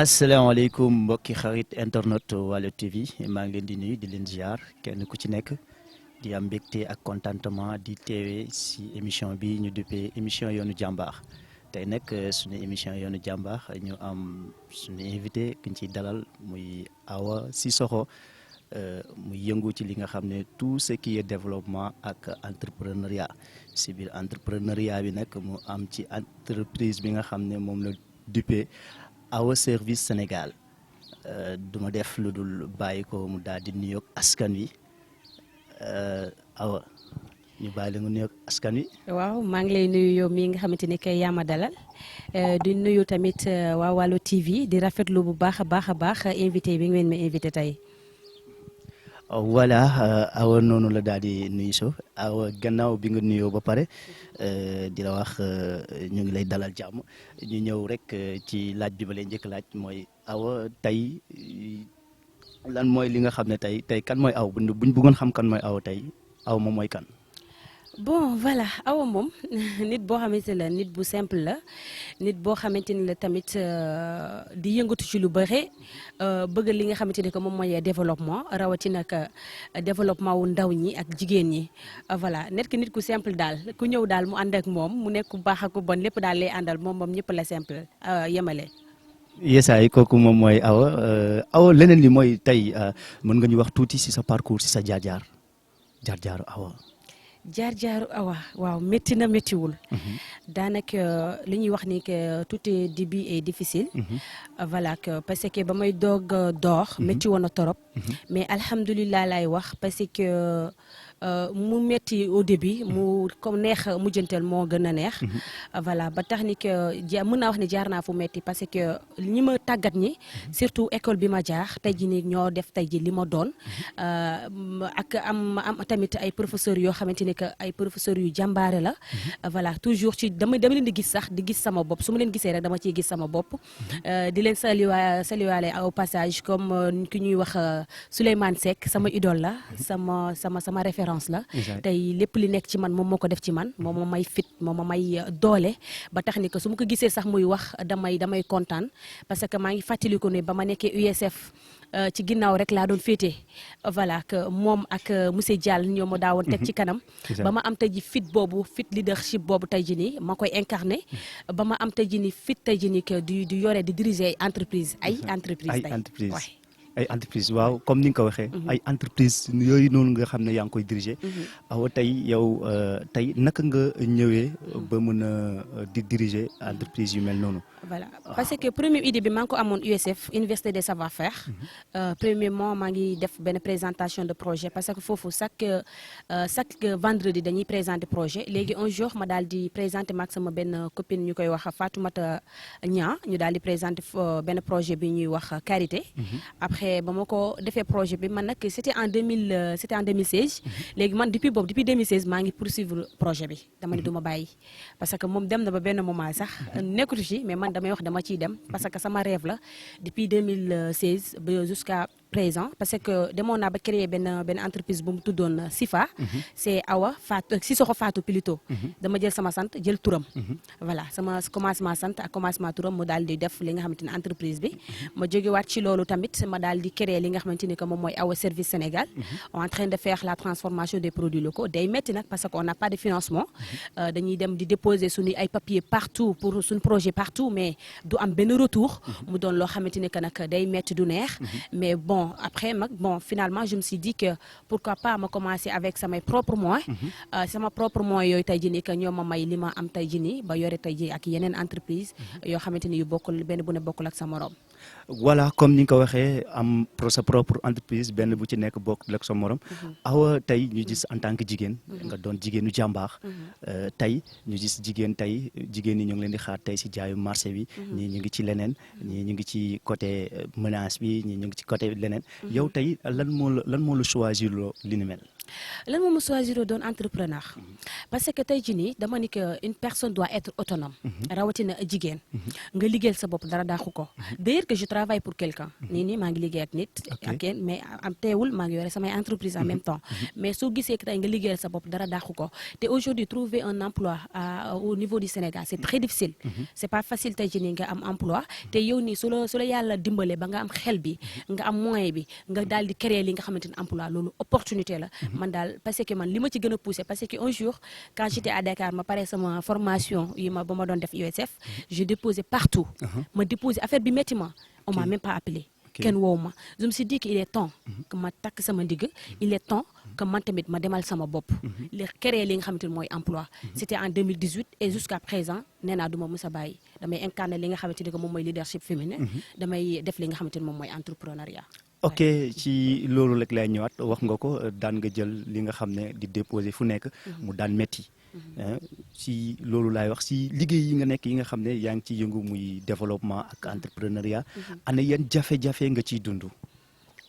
asalaamaaleykum mbokki xarit internet Waalo TV maa ngi leen di nuyu di leen ziar kenn ku ci nekk di am mbégte ak contentement di teewee si émission bi ñu duppee émission yoonu jàmbaar tey nag suñu émission yoonu jàmbaar ñu am suñu invité ki ñu ciy dalal muy Awa Cissokho muy yëngu ci li nga xam ne tout ce qui est développement ak entrepreneuriat si biir entrepreneuriat bi nag mu am ci entreprise bi nga xam ne moom la duppee Awa Service Sénégal du ma def lu dul bàyyi ko mu daal di nuyoog askan wi Awa ñu bàyyi la nga nuyoog askan wi. waaw maa ngi lay nuyu yow mii nga xamante ni kay yaa ma dalal di nuyu tamit waa Waalo TV di rafetlu bu baax a baax invité bi ngeen ma invité tey. voilà Awa noonu la daal di nuyu so Awa gannaaw bi nga nuyoo ba pare di la wax ñu ngi lay dalal jàmm ñu ñëw rek ci laaj bi ba lay njëkk laaj mooy Awa tey lan mooy li nga xam ne tey kan mooy Awa buñ bëggoon xam kan mooy Awa tey Awa moom mooy kan. bon voilà Awa moom nit boo xamante la nit bu simple la nit boo xamante ni la tamit di yëngatu ci lu bëre bëgg li nga xamante ni que moom mooy développement rawatina ak développement wu ndaw ñi ak jigéen ñi voilà nit ku simple daal ku ñëw daal mu ànd ak moom mu nekk ku baax ak ku bon lépp daal lay àndal moom ñëpp la simple yemale. yesaay kooku moom mooy Awa leneen li mooy tey mën nga ñu wax tuuti si sa parcours si sa jaar-jaaru Awa. jaar-jaaru Awa waaw métti na méttiwul. daanaka li ñuy wax ni que tout est début est difficile. voilà que parce que ba may doog door. métti woon na torop. mais alhamdulilah laay wax parce que mu métti au début mu comme neex mujjantal moo gën a neex. voilà ba tax ni que mën naa wax ne jaar naa fu métti parce que ñi ma tàggat ñi. surtout école bi ma jaar tey jii nii ñoo def tey jii li ma doon. ak am tamit ay professeurs yoo xamante ni que ay professeurs yu jàmbaare la. voilà toujours ci dama leen di gis sax di gis sama bopp su ma leen gisee rek dama ciy gis sama bopp. di leen saluwaale au passage comme ki ñuy wax Souleymane Seck sama idole la sama référence la. tey lépp li nekk ci man moom moo ko def ci man moom ma may fit moom ma may doole ba tax ni que su ma ko gisee sax muy wax damay kontaan parce que maa ngi fàttaliku ne ba ma nekkee USF. ci ginnaaw rek laa doon féete voilà que moom ak monsieur Diall ñoo ma daawoon teg ci kanam ba ma am tey ji fit leadership boobu tey ji nii ma koy incarné ba ma am tey ji ni fit tey ji ni que di yore di diriger ay entreprise waaw comme ni nga ko waxee ay entreprise yooyu noonu nga xam ne yaa ngi koy diriger Awa tey yow tey naka nga ñëwee ba mën a di diriger entreprise yu mel noonu. voilà parce que première idée bi maa ngi ko amoon USF Université des savoir-faire premièrement maa ngi def benn présentation de projet parce que foofu chaque vendredi dañuy présenter projet léegi un jour ma daal di présenter maag sama benn copine ñu koy wax Fatoumata Niang ñu daal di présenter benn projet bi ñuy wax Carité. après ba ma ko defee projet bi man nag c'était en 2016 léegi man depuis 2016 maa ngi poursuivre projet bi dama ne du ma bàyyi parce que moom dem na ba benn moment sax nekkatu ci mais man damay wax dama ciy dem parce que sama rêve la depuis 2016 ba jusqu'à présent parce que demoon naa ba créer benn entreprise bu mu tuddoon Sifa. c'est Awa Cissokho Fatou plutôt. dama jël sama sant jël turam. voilà sama commencement sant ak commencement turam mu daal di def li nga xamante ne entreprise bi. ma jógewaat ci loolu tamit ma daal di créer li nga xamante ni que moom mooy Awa Service Sénégal. en train de faire la transformation des produits locaux day métti nag parce que on n'a pas de financement. dañuy dem di déposer suñu ay papiers partout pour suñu projet partout mais du am benn retour. mu doon loo xamante ni que nag day métti du neex. mais bon après finalement je me suis dit que pourquoi pas ma commencer avec samay propres moyens. sama propre moyens yooyu tey jii nii que ñoo ma may li ma am tey jii nii ba yore tey jii ak yeneen entreprise yoo xamante ni yu bokkul benn bu ne bokkul ak sa morom. voilà comme ni nga ko waxee am sa propre entreprise benn bu ci nekk bokk ak sa morom. Awa tey ñu gis en tant que jigéen. nga doon jigéenu jàmbaar. tey ñu gis jigéen ñi ñu ngi leen di xaar tey si jaayu marché bi. ñii ñu ngi ci leneen. ñii ñu ngi ci côté menace bi ñii ñu ngi ci côté leneen. yow tey lan moo la choisir loo li ni mel. lan moo ma choisir doon entrepreneur parce que tey jii nii dama ni que une personne doit être autonome rawatina jigéen nga liggéeyal sa bopp dara daaxu ko d'ailleurs que je travaille pour quelqu'un nii maa ngi liggéey ak nit ak kenn mais am teewul maa ngi yore samay entreprise en même temps mais soo gisee que tey nga liggéeyal sa bopp dara daaxu ko te aujourd'hui trouver un emploi au niveau du Sénégal c'est très difficile c'est pas facile tey jii nii nga am emploi te yow nii su la yàlla dimbale ba nga am xel bi nga am moyen bi nga daal di créer li nga xamante ni emploi loolu opportunité la man daal parce que man li ma ci gën a poussé parce que un jour quand j'étais à Dakar ma pare sama formation yi ba ma doon def USF je déposé partout ma déposé affaire bi métti ma on m'a même pas appelé kenn woowu ma je me suis dit que il est temps que ma takk sama ndigg il est temps que man tamit ma demal sama bopp li créer li nga xamante ni mooy emploi c'était en 2018 et jusqu'à présent nee naa du ma mës a bàyyi damay incarner li nga xamante ni que moom mooy leadership féminin damay def li nga xamante ni moom mooy entrepreneuriat. ok ci loolu rek lay ñëwaat wax nga ko daan nga jël li nga xam ne di déposer fu nekk mu daan metti si loolu laay wax si liggéey yi nga nekk yi nga xam ne yaa ngi ciy yëngu muy développement ak entrepreneuriat ana yan jafe-jafe nga ciy dund.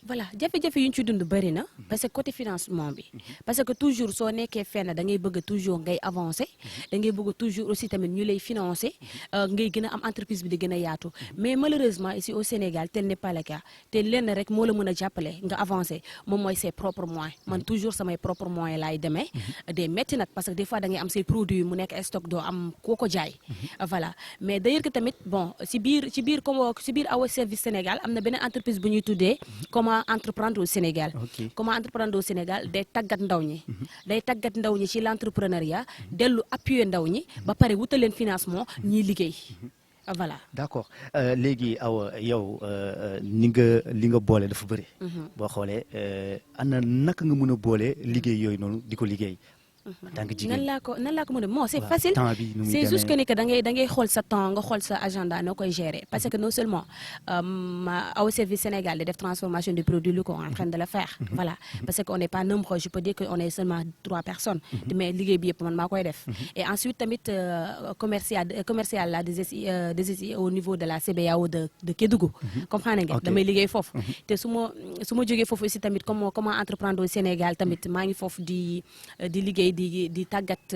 voilà jafe-jafe yu ñu ci dund bëri na parce que côté financement bi parce que toujours soo nekkee fenn da ngay bëgg toujours ngay avancer da ngay bëgg toujours aussi tamit ñu lay financer ngay gën a am entreprise bi di gën a yaatu mais malheureusement ici au Sénégal tel n'est pas le cas te lenn rek moo la mën a jàppale nga avancer moom mooy ses propres moyens man toujours samay propres moyens laay demee day métti nag parce que des fois da ngay am say produits mu nekk stock doo am koo ko jaay voilà mais d'ailleurs que tamit bon si biir Awa Service Sénégal am na beneen entreprise bu ñuy tuddee entreprendre au Sénégal comment entreprendre au Sénégal day tàggat ndaw ñi day tàggat ndaw ñi ci l'entrepreneuriat dellu appuyer ndaw ñi ba pare wutal leen financement ñiy liggéey voilà. d'accord léegi Awa yow li nga boole dafa bëri boo xoolee ana naka nga mën a boole liggéey yooyu noonu di ko liggéey tant que jigéen nan laa ko mën a bon c'est facile c'est juste que ni que da ngay xool sa temps nga xool sa agenda noo koy gérer parce que non seulement Awa Service Sénégal de def transformation des produits locaux en train de le faire voilà parce que on n'est pas nombreux je peux dire que on est seulement 3 personnes mais liggéey bi yëpp man maa koy def et ensuite tamit commercial la des au niveau de la CBAO de Kédougou comprendre nga damay liggéey foofu te su ma jógee foofu aussi tamit comment entreprendre au Sénégal tamit maa ngi foofu di liggéey di tàggat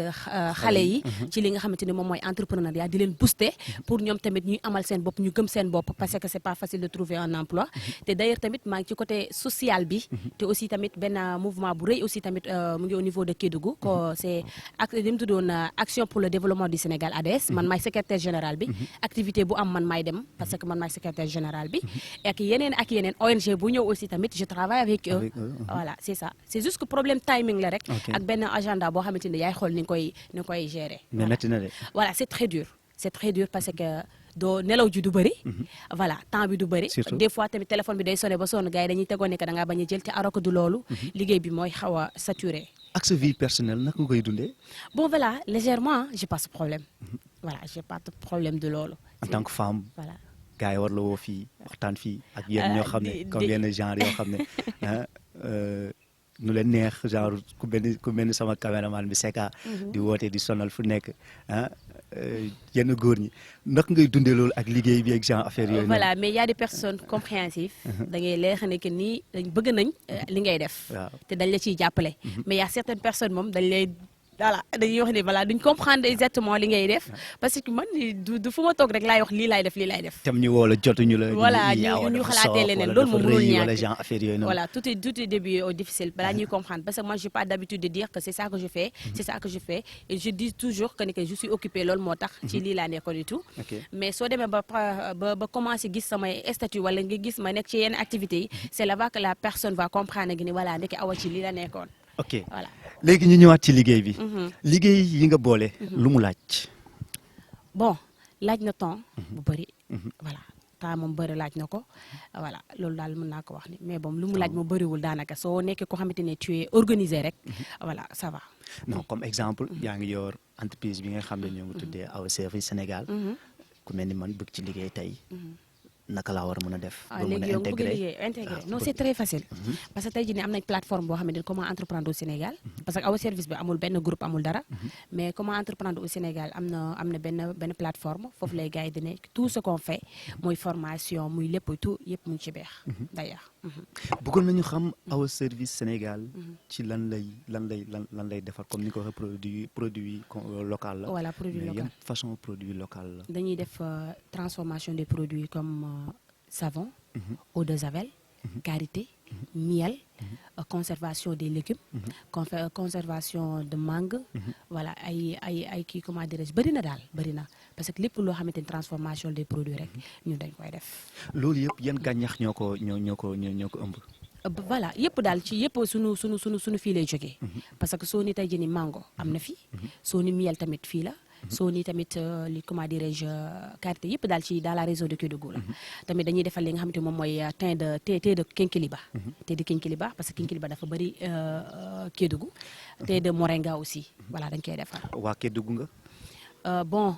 xale yi ci li nga xamante ne moom mooy entrepreneuriat di leen booster pour ñoom tamit ñuy amal seen bopp ñu gëm seen bopp parce que c'est pas facile de trouver un emploi te d'ailleurs tamit maa ngi ci côté social bi te aussi tamit benn mouvement bu rëy aussi tamit mu ngi au niveau de Kédougou ko c'est li mu tuddoon action pour le développement du Sénégal ADS man maay secrétaire général bi activité bu am man maay dem parce que man maay secrétaire général bi ak yeneen ONG bu ñëw aussi tamit je travaille avec eux voilà c'est ça c'est juste que problème timing la rek ak benn agenda boo xamante ne yaay xool ni nga koy gérer. mais métti na de. voilà c'est très dur parce que doo nelaw ji du bëri. voilà temps bi du bëri. des fois tamit téléphone bi day sonné ba sonn gars yi dañuy tegoon ne que da ngaa bañ a jël te aroko du loolu. liggéey bi mooy xaw a saturé. ak sa vie personnelle naka nga koy dundee. bon voilà légèrement j'ai pas ce problème. voilà j'ai pas de problème de loolu. en tant que femme. voilà gars yi war la woo fii waxtaan fii ak yéen ñoo xam ne comme yenn genre yoo xam ne. nu leen neex genre ku mel ni sama caméraman bi Seka di woote di sonal fu nekk yenn góor ñi naka ngay dundee loolu ak liggéey bi ak genre affaire yooyu. voilà mais y a des personnes compréhensives. da ngay leer ne que nii bëgg nañ li ngay def. te dañ la ciy jàppale. mais y a certaines personnes moom dañ lay. voilà dañuy wax ne voilà duñ comprendre exactement li ngay def parce que man du fu ma toog rek laay wax lii laay def. tam ñu woo la jotuñu la. voilà ñu xalaatee leneen loolu moom mënul ñàkk wala genre affaire yooyu noonu. voilà tout est début difficile balaa ñuy comprendre parce que moi j'ai pas d'habitude de dire que c'est ça que je fais. c'est ça que je fais et je dis toujours que je suis occupée loolu moo tax. ci lii laa nekkoon et tout. mais soo demee ba commencer gis samay statut wala nga gis ma nekk ci yenn activités yi c'est là-bas que la personne va comprendre que ni voilà ndeke Awa ci lii la nekkoon. ok voilà léegi ñu ñëwaat ci liggéey bi. liggéey yi nga boole. lu mu laaj. bon laaj na temps. bu bëri. voilà temps moom bëri laaj na ko voilà loolu daal mën naa ko wax ni mais bon lu mu laaj moom bëriwul daanaka soo nekkee ko xamante ne tu es organisé rek. voilà ça va. non comme exemple yaa ngi yor entreprise bi nga xam ne ñoo ngi tuddee Awa Service Sénégal. ku mel ni man bëgg ci liggéey tey. naka laa war a mën a def. ah léegi yow nga bëgg a liggéey intégré non c'est très facile. parce que tey jii nii am nañ plateforme boo xamante ni comment entreprendre au Sénégal. parce que awa service bi amul benn groupe amul dara. mais comment entreprendre au Sénégal am na benn plateforme foofu lay gars yi di nekk tout ce qu'on fait muy formation muy lépp tout yëpp mu ngi ci beex. d'ailleurs. bëggoon nañu xam awa service Sénégal. ci lan lay defar comme ni ko waxee produit local la. voilà produit local mais yan façon produit local la. dañuy def transformation des produits comme savon, eau de javel, karité, miel, conservation des légumes, conservation de mangue, voilà ay kii comment dirais-je bëri na daal bëri na parce que lépp loo xamante ni transformation des produits rek ñun dañ koy def. loolu yëpp yan gàncax ñoo ko ëmb. voilà yëpp daal ci yëpp sunu fii lay jógee. parce que soo ni tey jii ni mango am na fi. soo ni miel tamit fii la. soo ni tamit li comment dirais-je karité yëpp daal ci dans la région de Kédougou la. tamit dañuy defal li nga xamante moom mooy thé de Kinkeliba. thé de Kinkeliba parce que Kinkeliba dafa bëri Kédougou. thé de Moringa aussi voilà dañ koy defar. waa Kédougou nga. bon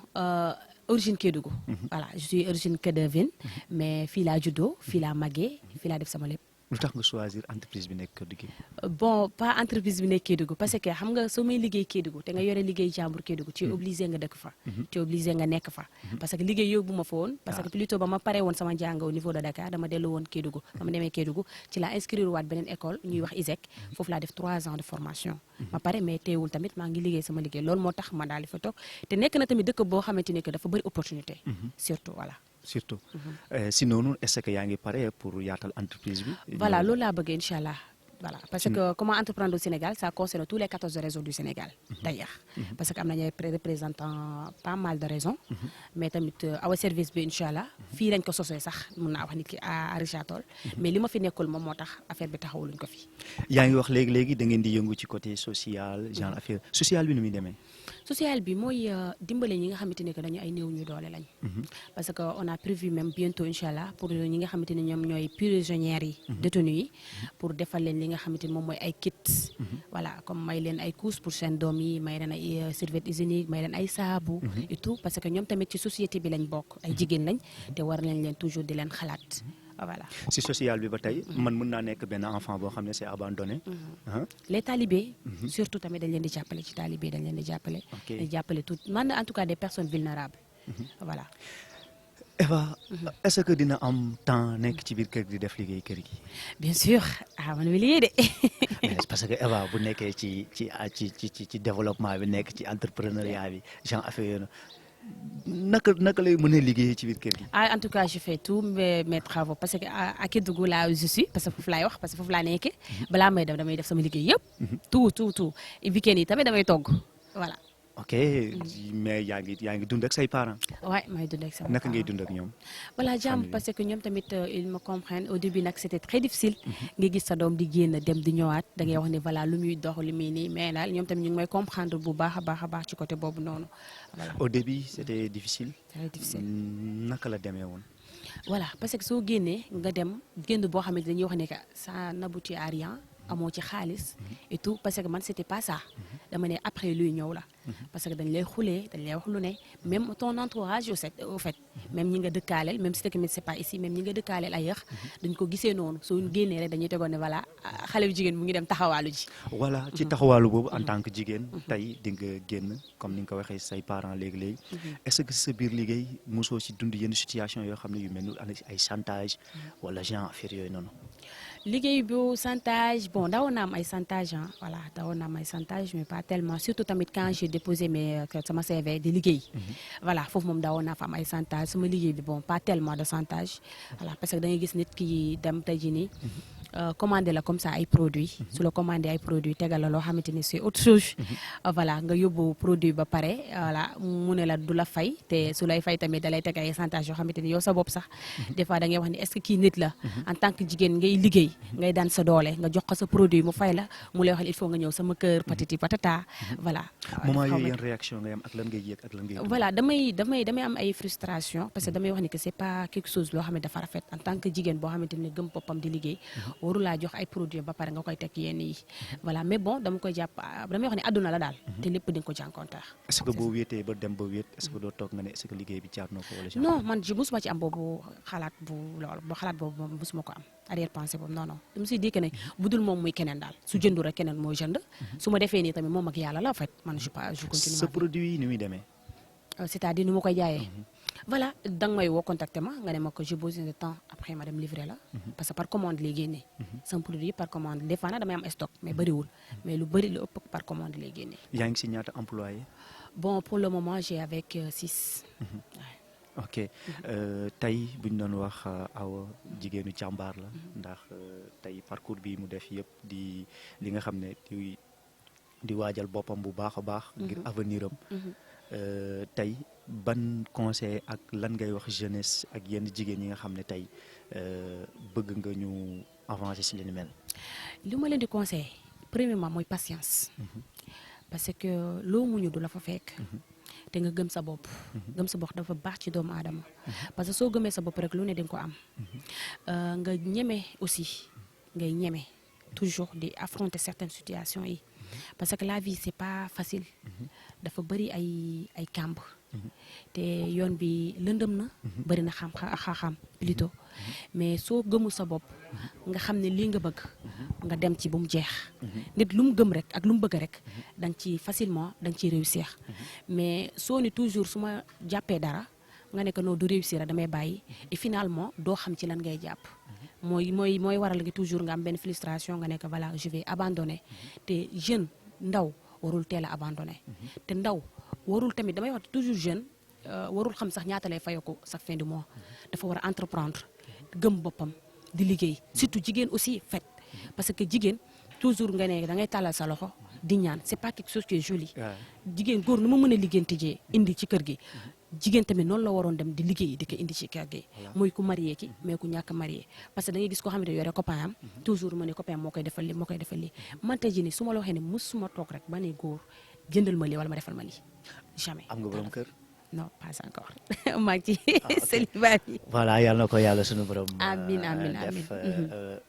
origine Kédougou. voilà je suis origine Kédouvine. mais fii laa juddoo fii laa màggee fii laa def sama lépp. lu tax nga choisir entreprise bi nekk Kédougou. bon pas entreprise bi nekk Kédougou parce que xam nga soo may liggéey Kédougou te nga yore liggéey jàmbur Kédougou tu es obligé nga dëkk fa. tu es obligé nga nekk fa. parce que liggéey yóbbu ma fa woon. parce que plutôt ba ma pare woon sama njàng au niveau de Dakar dama dellu woon Kédougou. ba ma demee Kédougou ci la inscrire waat beneen école ñuy wax ISEC foofu laa def 3 ans de formation. ma pare mais teewul tamit maa ngi liggéey sama liggéey loolu moo tax ma daal di fa toog te nekk na tamit dëkk boo xamante ni que dafa bëri opportunité. surtout voilà. surtout si noonu est-ce que yaa ngi pare pour yaatal entreprise bi. voilà loolu laa bëgg incha allah voilà parce que comment entreprendre au Sénégal ça concerne tous les 14 régions du Sénégal d'ailleurs. parce que am nañu ay représentants pas mal de régions. mais tamit awa service bi incha allah fii lañ ko sosee sax mun naa wax nit ki à Richard Toll. mais li ma fi nekkul moom moo tax affaire bi taxawuluñ ko fi. yaa ngi wax léegi da ngeen di yëngu ci côté social genre affaire social bi nu muy demee. social bi mooy dimbale ñi nga xamante ne que dañu ay néew ñu doole lañ. parce que on a prévu même bientôt incha allah pour ñi nga xamante ne ñoom ñooy prisonnières yi. détenus yi pour defal leen li nga xamante ni moom mooy ay kits. voilà comme may leen ay couches pour seen doom yi may leen ay serviette hygiénique may leen ay saabu. et tout parce que ñoom tamit ci société bi lañ bokk ay jigéen lañ te war nañ leen toujours di leen xalaat. voilà si social bi ba tey man mën naa nekk benn enfant boo xam ne c'est abandonné. les talibés. surtout tamit dañ leen di jàppale ci talibé dañ leen di jàppale. di jàppale tout man en tout cas des personnes vulnérables. voilà. Eva est-ce que dina am temps nekk ci biir kër gi di def liggéey kër gi. bien sûr man mi liggéey de. parce que Eva bu nekkee ci développement bi nekk ci entrepreneuriat bi genre affaire yooyu naka lay mën a liggéey ci biir kër gi. en tout cas je fais tous mes travaux parce que à Kédougou là je suis parce que foofu laay wax parce que foofu laa nekkee balaa may dem damay def sama liggéey yëpp. tout week-end yi tamit damay togg voilà. ok mais yaa ngi dund ak say parents. waay may dund ak sama naka ngay dund ak ñoom. voilà jàmm parce que ñoom tamit ils me comprennent au début nag c'était très difficile. nga gis sa doom di génn dem di ñëwaat da ngay wax ne voilà lu muy dox lu muy nii mais daal ñoom tamit ñu ngi may comprendre bu baax a baax ci côté boobu noonu voilà. au début c'était difficile. très difficile. naka la demee woon. voilà parce que soo génnee nga dem génn boo xam ne dañuy wax ne que ça n'aboutit à rien. amoo ci xaalis et tout parce que man c'était pas ça dama ne après luy ñëw la parce que dañ lay xulee dañ lay wax lu ne même ton entourage au fait même ñi nga dëkkaaleel même si tamit c'est pas ici même ñi nga dëkkaaleel ailleurs dañ ko gisee noonu soo génnee rek dañuy tegoon ne voilà xale bu jigéen mu ngi dem taxawaalu ji. voilà ci taxawaalu boobu en tant que jigéen tey di nga génn comme ni nga ko waxee say parents léegi est-ce que sa biir liggéey mosoo ci dund yenn situation yoo xam ne yu mel ni ay chantage wala genre affaire yooyu noonu. liggéey bu chantage bon daawoon naa am ay chantage voilà daawoon naa am ay chantage mais pas tellement surtout tamit quand j'ai déposé sama CV di liggéey. voilà foofu moom daawoon naa fa am ay chantage sama liggéey bi bon pas tellement de chantage. voilà parce que da ngay gis nit ki dem tey jii nii. commandé la comme ça ay produits. su la commandé ay produits tegal la loo xamante ni c'est autre chose. voilà nga yóbbu produit ba pare voilà mu ne la du la fay te su lay fay tamit da lay teg ay chantage yoo xamante ni yow sa bopp sax. des fois da ngay wax ni est-ce que kii nit la. en tant que jigéen ngay liggéey. ngay daan sa doole nga jox ko sa produit mu fay la mu lay wax il faut nga ñëw sama kër patati patata. voilà. moment yooyu yan réaction ngay am ak lan ngay yëg ak lan ngay. voilà damay am ay frustration parce que damay wax ni que c'est pas quelque chose loo xam ne dafa rafet en tant que jigéen boo xamante ne gëm boppam di liggéey. warulaa jox ay produits ba pare nga koy teg yenn yi voilà mais bon dama koy jàpp damay wax ne àdduna la daal te lépp di nga ko jànkoonteex. est-ce que boo wéetee ba dem ba wéet est-ce que doo toog nga ne est-ce que liggéey bi jaar na ko wala. non man je musuma ci am boobu xalaat boobu moom musuma ko am arrière pensée boobu non dama siy di que ne bu dul moom muy keneen daal su jëndu rek keneen mooy jënd su ma defee nii tamit moom ak yàlla la en fait man je continue. sa produit yi ni muy demee. c'est-à-dire ni ma koy jaayee. voilà danga may woo contacté ma nga ne ma ko j'ai besoin de temps après ma dem livrer la. parce que par commande lay génne. sama produit par commande des fois nag damay am stock mais bëriwul mais lu bëri lu ëpp par commande lay génne. yaa ngi si ñaata employé. bon pour le moment j'ai avec 6. ok tey bu ñu doon wax Awa jigéenu jàmbaar la ndax tey parcours bi mu def yëpp di li nga xam ne di waajal boppam bu baax a baax. ngir avenir am. tey ban conseil ak lan ngay wax jeunesse ak yenn jigéen ñi nga xam ne tey bëgg nga ñu avancer si li ni mel. li ma leen di conseil premièrement mooy patience. parce que loo muñu du la fa fekk. te nga gëm sa bopp. gëm sa bopp dafa baax ci doomu aadama. parce que soo gëmee sa bopp rek lu ne di nga ko am. nga ñeme aussi ngay ñeme toujours di affronter certaines situations yi. parce que la vie c'est pas facile. dafa bëri ay kàmb. te yoon bi lëndëm na. bëri na xam plutôt. mais soo gëmul sa bopp. nga xam ne lii nga bëgg. nga dem ci bu mu jeex. nit lu mu gëm rek ak lu mu bëgg rek. da nga ci facilement da nga ciy réussir. mais soo ni toujours su ma jàppee dara nga ne que non du réussir damay bàyyi et finalement doo xam ci lan ngay jàpp. mooy waral nga toujours nga am benn frustration nga ne que voilà je vais abandonner. te jeune ndaw warul teel a abandonner. te ndaw warul tamit damay wax toujours jeune warul xam sax ñaata lay fayeeku sa fin du mois. dafa war a entreprendre gëm boppam di liggéey surtout jigéen aussi fait parce que jigéen toujours nga ne da ngay tàllal sa loxo di ñaan c'est pas quelque chose qui est joli. jigéen góor nu ma mën a liggéeyantijee indi ci kër gi. jigéen tamit noonu la waroon dem di liggéey di ko indi ci kër gi. mooy ku marié ki mais ku ñàkk marié parce que da ngay gis koo xam ne yore copain am toujours ma ne copain moo koy defal li man tey jii nii su ma la waxee ne musuma toog rek ba ne góor jëndal ma lii wala ma defal ma lii jamais. am nga borom kër. non pas encore maa ngi ci célibat bi. voilà yàlla na ko yàlla sunu borom. amiin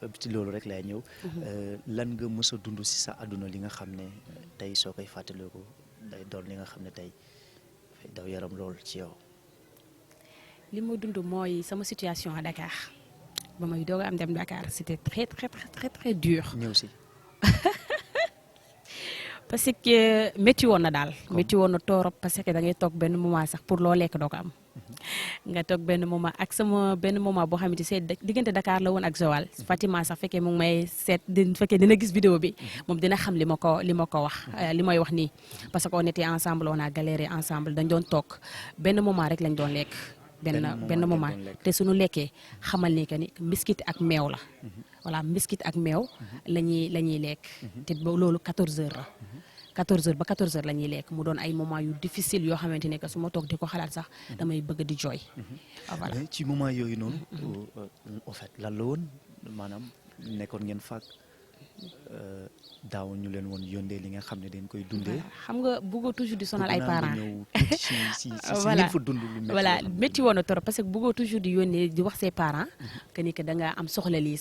def ci loolu rek lay ñëw. lan nga mës a dund si sa àdduna li nga xam ne tey soo koy fàttaliku day doon li nga xam ne tey daw yaram lool ci yow. li ma dund mooy sama situation à Dakar ba may doog a am dem Dakar c'était très très très très très dur. ñëw si. parce que métti woon na daal. métti woon na torop parce que da ngay toog benn moment sax pour loo lekk doo ko am. nga toog benn moment ak sama benn moment boo xamante ne diggante Dakar la woon ak Joal Fatima sax fekkee mu ngi may seet fekkee dina gis vidéo bi moom dina xam li ma ko wax li may wax nii. parce que on était ensemble on a galéré ensemble dañ doon toog benn moment rek lañ doon lekk. benn moment te suñu lekkee xamal ni que ni mbiskit ak meew la. voilà mbiskit ak meew la ñuy lekk. te loolu 14 heures la. 14 heures ba 14 heures la ñuy lekk mu doon ay moment yu difficile yoo xamante ne que su ma toog di ko xalaat sax damay bëgg di jooy. voilà mais ci moment yooyu noonu. en fait lan la woon maanaam nekkoon ngeen fàq daaw ñu leen woon yóndee li nga xam ne dañ koy dundee. xam nga bëggoo toujours di sonal ay parents. si voilà fa dund lu métti. voilà métti woon na trop parce que bëggoo toujours di yónnee di wax say parents. que ni que da nga am soxla lii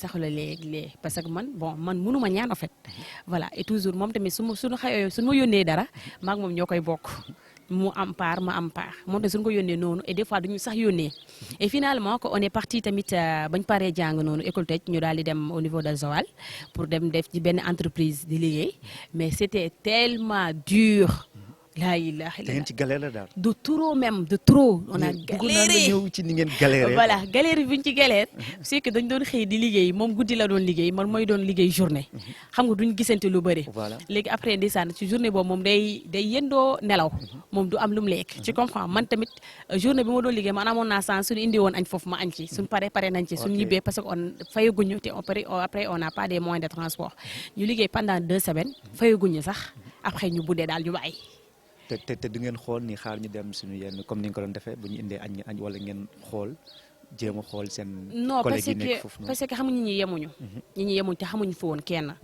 parce que man mënuma ñaan en fait. voilà et toujours moom tamit su ma yónnee dara maag moom ñoo koy bokk. mu am part ma am part moom te suñu ko yónnee noonu et des fois duñu sax yónnee et finalement que on est parti tamit bañ paree jàng noonu école tëj ñu daal di dem au niveau de Joal pour dem def ci benn entreprise di liggéey mais c'était tellement dur. laa ilaaha illa da ngeen ci galère la daal. de trop même de trop. on a galéré ñëw ci ni ngeen galéré. voilà galère bi ñu ci galère. c'est que dañ doon xëy di liggéey moom guddi la doon liggéey man mooy doon liggéey journée. xam nga duñ gisante lu bëri. voilà léegi après ndeysaan ci journée boobu moom day yendoo nelaw. moom du am lu mu lekk. tu comprends man tamit journée bi ma doon liggéey man amoon naa sens suñu indi woon añ foofu ma añ ci suñ pare nañ ci. suñ ñibbee parce que on fayaguñu te après on n'a pas des moyens de transport ñu liggéey pendant 2 semaines fayaguñu sax après ñu buddee daal ñu bàyyi. te du ngeen xool ni xaar ñu dem suñu yenn comme ni nga ko doon defee bu ñu indee añ wala ngeen xool jéem a xool seen. collègue yi nekk foofu non parce que xamuñu ñi yemuñu. ñi yemuñu te xamuñu fa woon kenn.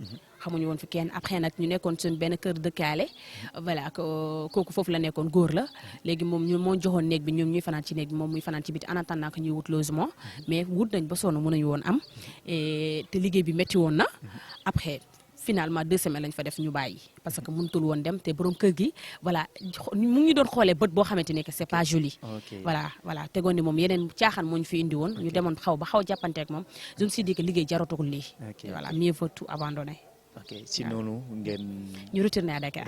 xamuñu woon fi kenn après nag ñu nekkoon suñ benn kër dëkkaale voilà kooku foofu la nekkoon góor la léegi moom ñu moo joxoon néeg bi ñoom ñuy fanaan ci néeg bi moom muy fanaan ci biti en attendant que ñuy wut logement mais wut nañ ba sonn mënuñu woon am te liggéey bi métti woon na après finalement 2 semaines lañ fa def ñu bàyyi parce que mënutul woon dem te borom kër gi voilà mu ngi doon xoolee bët boo xamante ne que c'est pas joli. voilà tegoon ni moom yeneen caaxaan moo ñu fi indi woon. ñu demoon xaw a jàppanteeg moom je me suis dit que liggéey jaratul lii. voilà mieux vaut tout abandonner. ok si noonu ngeen. ñu retourner à Dakar.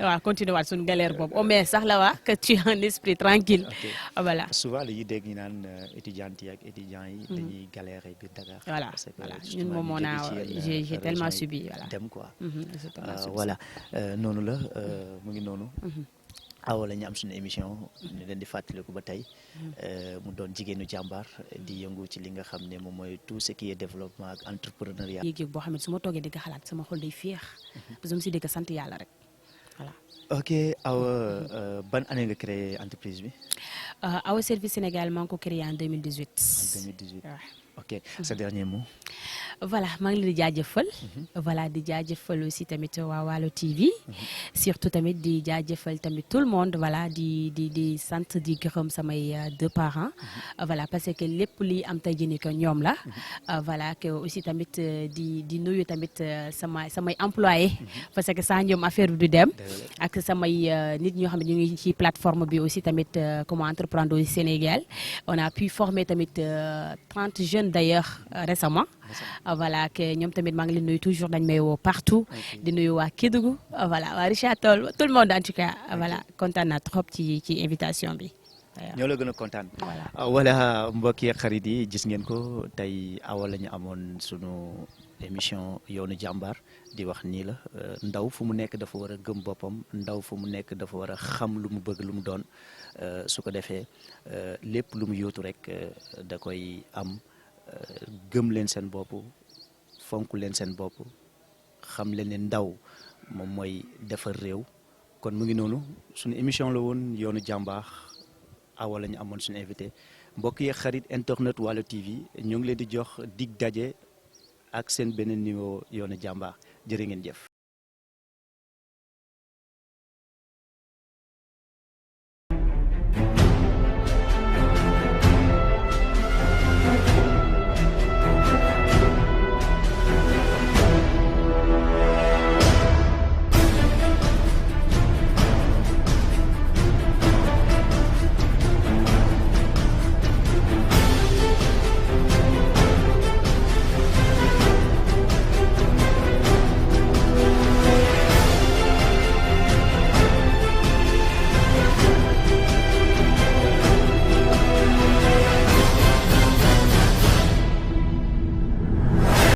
waaw continuer waat suñu galère boobu au moins sax la waa que tu as un esprit tranquille. voilà souvent li ñuy dégg ñu naan étudiantes yi ak étudiants yi. dañuy galérer biir Dakar. voilà ñun moom moo naa j'ai tellement subi voilà. dem quoi. voilà noonu la mu ngi noonu. Awa la ñu am suñu émission ñu leen di fàttaliku ba tey mu doon jigéenu jàmbaar di yëngu ci li nga xam ne moom mooy tout ce qui est développement ak entrepreneuriat. yéeg boo xam ne su ma toogee di nga xalaat sama xol day féex parce que si dégg sant yàlla rek voilà. ok Awa ban année nga créé entreprise bi. Awa Service Sénégal maa ngi ko créé en 2018. en 2018 waaw. ok sa dernier mot. voilà maa ngi leen di jaajëfal. voilà di jaajëfal aussi tamit waa Waalo TV. surtout tamit di jaajëfal tamit tout le monde voilà di sant di gërëm samay 2 parents. voilà parce que lépp li am tey jii nii que ñoom la. voilà que aussi tamit di nuyu tamit samay employés. parce que saa ñoom affaire bi du dem. ak samay nit ñoo xam ne ñu ngi ci plateforme bi aussi tamit comment entreprendre au Sénégal on a pu former tamit 30 jeunes d'ailleurs récemment. voilà que ñoom tamit maa ngi leen nuyu toujours dañ may woo partout. di nuyu waa Kédougou voilà waa Richard Toll tout le monde en tout cas voilà kontaan naa trop ci invitation bi. ñoo la gën a kontaan. voilà mbokk yi xarit yi gis ngeen ko tey Awa la ñu amoon sunu émission yoonu jàmbaar di wax nii la ndaw fu mu nekk dafa war a gëm boppam ndaw fu mu nekk dafa war a xam lu mu bëgg lu mu doon su ko defee lépp lu mu yóotu rek da koy am. gëm leen seen bopp fonk leen seen bopp xam leen ne ndaw moom mooy defar réew kon mu ngi noonu suñu émission la woon yoonu jàmbaax Awa la ñu amoon suñu invité mbokk yi xarit internet Waalo TV ñu ngi leen di jox dig daje ak seen beneen niveau yoonu jàmbaax jërë ngeen jëf.